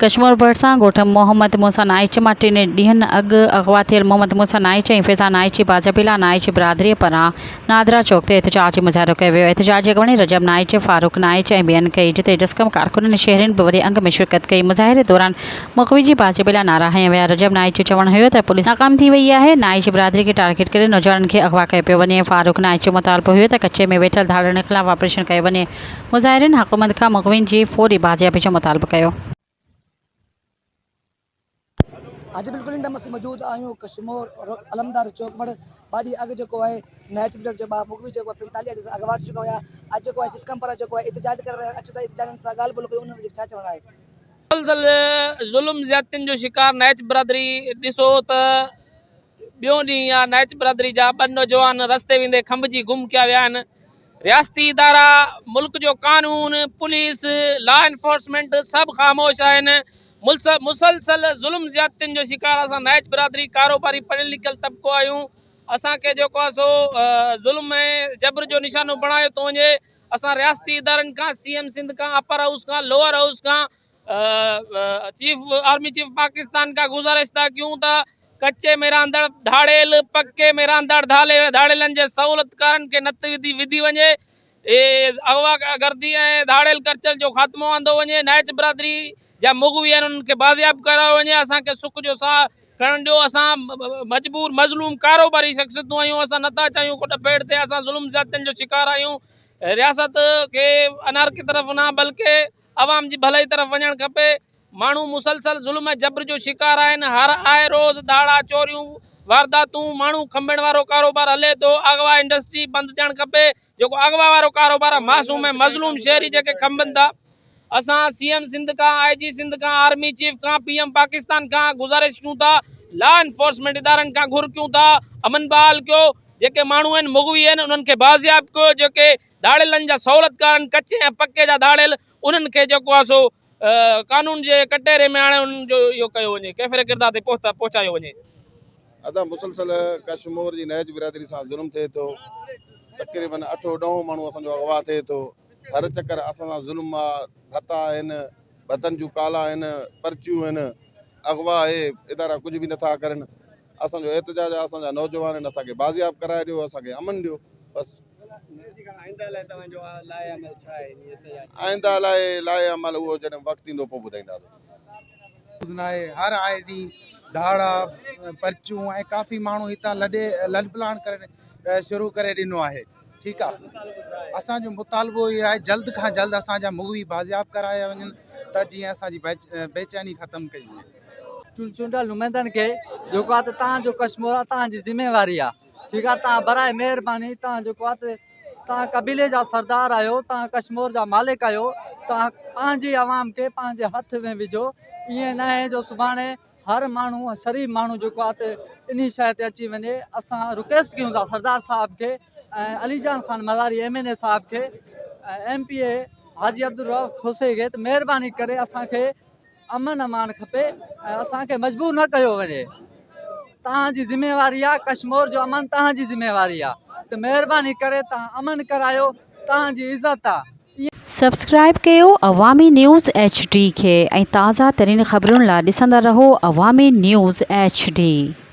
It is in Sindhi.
ڪشمور ڀرسان ڳوٺ محمد موسيٰ نائچ مان ٽن ڏينهن اڳ اغوا ٿيل محمد موسيٰ نائچ ۽ فيضان نائچ جي باضابطا نائچ برادريء پاران نادرا چوڪ تي احتجاجي مظاهرو ڪيو ويو. احتجاج جي اڳواڻي رجب نائچ، فاروق نائچ ۽ ٻين ڪئي، جتي جسقم ڪارڪنن ۽ شهرين به وڏي انگ ۾ شرڪت ڪئي. مظاهري دوران مغوي جي باضابطا نعرا هنيا ويا. رجب نائچ جو چوڻ هيو ته پوليس ناڪام ٿي وئي آهي، نائچ برادري کي ٽارگيٽ ڪري نوجوانن کي اغوا ڪيو پيو وڃي. فاروق نائچ جو مطالبو هيو ته ڪچي ۾ ويٺل ڌاڙيلن خلاف آپريشن ڪيو وڃي. مظاهرين حڪومت کان مغوين جي فوري بازيابي جو مطالبو ڪيو. اڄ بلڪل ان ٽائيم اسين موجود آهيون ڪشمور علمدار چوڪ وٽ ٻه ڏينهن اڳ جيڪو آهي نائچ مڊل جو ٻه مغوي جيڪو آهي پنتاليهه ڏينهن اغوا ٿي چڪا هيا اڄ جيڪو آهي جسقم پاران جيڪو آهي احتجاج ڪري رهيا آهن اچو ته احتجاجين سان ڳالهه ٻولهه ڪيون انهن جو ڇا چوڻ آهي. مسلسل ظلم زيادتين جو شڪار نائچ برادري ڏسو ته ٻيون ڏينهن آ نائچ برادري جا ٻه نوجوان رستي ويندي کنڀجي گم ڪيا ويا آهن رياستي ادارا ملڪ جو قانون پوليس لا انفورسمينٽ سڀ خاموش آهن مسلسل ظلم زيادتين جو شڪار اسان نائچ برادري ڪاروباري پڙهيل لکيل طبقو آهيون اسان کي جيڪو آهي سو ظلم ۽ جبر جو نشانو بڻايو ٿو وڃي اسان رياستي ادارن کان سي ايم سنڌ کان اپر هائوس کان لوئر هائوس کان چيف آرمي چيف پاڪستان کان گذارش ٿا ڪيون ته ڪچي ۾ رهندڙ ڌاڙيل پڪي ۾ رهندڙ ڌاڙيلن جي سهولتڪارن کي نت وڌي وڌي وڃي اغوا گردي ۽ ڌاڙيل ڪرچل جو خاتمو آندو وڃي نائچ برادري جا مغوي آهن انهن کي بازياب ڪرايو وڃي اسان کي سک جو ساهه کڻڻ ڏيو اسان مجبور مظلوم ڪاروباري شخصيتون آهيون اسان نٿا چاهيون ڪو ڏڦيڙ ٿئي اسان ظلم زيادتين جو شڪار آهيون رياست کي انارڪي طرف نه بلڪه عوام جي ڀلائي طرف وڃڻ کپي، ماڻهو مسلسل ظلم ۽ جبر جو شڪار آهن، هر آئي روز ڌاڙا، چوريون، وارداتون، ماڻهو کنڀڻ وارو ڪاروبار هلي ٿو، اغوا انڊسٽري بند ٿيڻ کپي، جيڪو اغوا وارو ڪاروبار آهي معصوم ۽ مظلوم شهري جيڪي کنڀن ٿا، اسان سي ايم سنڌ کان، آء جي سنڌ کان، آرمي چيف کان، پي ايم پاڪستان کان گذارش ڪيون ٿا، لا انفورسمينٽ ادارن کان گهر ڪيون ٿا، امن بحال ڪيو، جيڪي ماڻهو آهن مغوي آهن انهن کي بازياب ڪيو، جيڪي ڌاڙيلن جا سهولتڪار آهن ڪچي ۽ پڪي جا ڌاڙيل انهن کي جيڪو آهي سو قانون جي ڪٽهري ۾ آڻي انهن جو اهو ڪيو وڃي ڪيفر ڪردار تي پهچايو وڃي. ادا مسلسل ڪشمور جي نهج برادري سان ظلم ٿئي ٿو تقريبن اٺو ڏهون ماڻهو اسان جو اغوا ٿئي ٿو هر چڪر اسان سان ظلم آ ڀتا آهن ڀتن جون ڪالا آهن پرچيون آهن اغوا آهي ادارا ڪجهه به نٿا ڪرن اسان جو احتجاج آ اسان جا نوجوان آهن اسان کي بازياب ڪرائي ڏيو اسان کي امن ڏيو بس. آئنده لاء لائحه عمل اهو جڏهن وقت ايندو پوء ٻڌائينداسون. ناهي هر آئي ڏينهن ڌاڙا پرچيون ۽ ڪافي ماڻهو هتان لڏي لڏپلاڻ ڪرڻ شروع ڪري ڏنو آهي ٺيڪ آ اسان جو مطالبو اهو آهي جلد کان جلد اسان جا مغوي بازياب ڪرايا وڃن ته جيئن اسان جي بيچيني ختم ڪئي وڃي. چونڊيل نمائندن کي جيڪو آ ته تهان جو ڪشمور آ تهان جي ذميواري آ ٺيڪ آ تهان برائي مهرباني تهان جيڪو آ ته تهان قبيلي جا سردار آهيو تهان ڪشمور جا مالڪ آهيو تهان پنهنجي عوام کي پنهنجي هٿ ۾ وجهو ائين ناهي جو سڀاڻي هر ماڻهو شريف ماڻهو جيڪو آ ته انهي شيء تي اچي وڃي اسان رڪويسٽ ڪيون ٿا سردار صاحب کي ۽ Ali Jan Khan Mazari M N A صاحب کي ۽ M P A Haji Abdul Rauf Khoso کي ته مهرباني ڪري اسان کي امن امان کپي ۽ اسان کي مجبور نه ڪيو وڃي توهان جي ذميواري آ ڪشمور جو امن توهان جي ذميواري آ ته مهرباني ڪري توهان امن ڪرايو توهان جي عزت آ. سبسڪرائيب ڪيو عوامي نيوز ايڇ ڊي کي ۽ تازه ترين خبرن لا ڏسندا رهو عوامي نيوز ايڇ ڊي.